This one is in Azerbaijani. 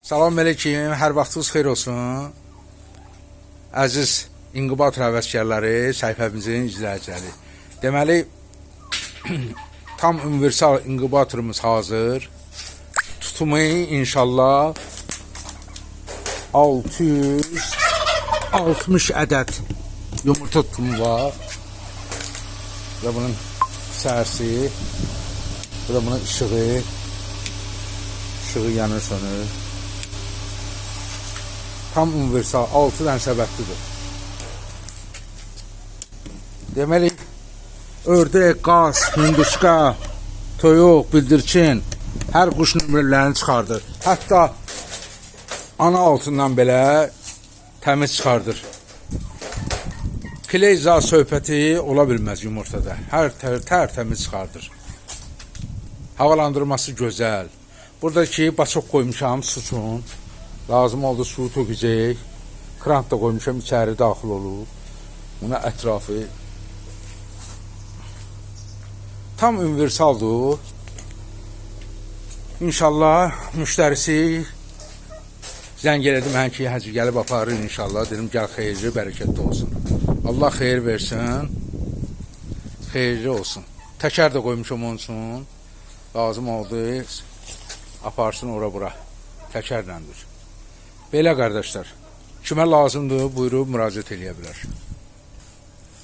Salam əleykum, hər vaxtınız xeyir olsun. Əziz inkubator həvəskarları, səhifəmizin izləyiciləri. Deməli, tam universal inkubatorumuz hazır. Tutumu inşallah 660 ədəd yumurta tutumu var. Bu da bunun sərsi, bu da bunun işığı. İşığı yanır, sönür. Tam universal 6 dənə səbətlidir. Deməli, ördək, qaz, hinduşka, toyuq, bildirçin, hər quş nömrələrini çıxardır. Hətta ana altından belə təmiz çıxardır. Kleyza söhbəti ola bilməz yumurtada. Hər tərtəmiz çıxardır. Havalandırması gözəl. Buradakı baçok qoymuşam su üçün. Lazım oldu su tökəcək. Krant da qoymuşam, içəri daxil olur. Buna ətrafı tam universaldır. İnşallah müştərisi zəng elədi mənə ki, Hacı, gəlib aparır inşallah. Dedim, gəl, xeyirli, bərəkətli olsun. Allah xeyir versin. Xeyirli olsun. Təkər də qoymuşam onun üçün. Lazım oldu, aparsın ora bura. Təkərləndir. Belə qardaşlar. Kimə lazımdır, buyurub müraciət eləyə bilər.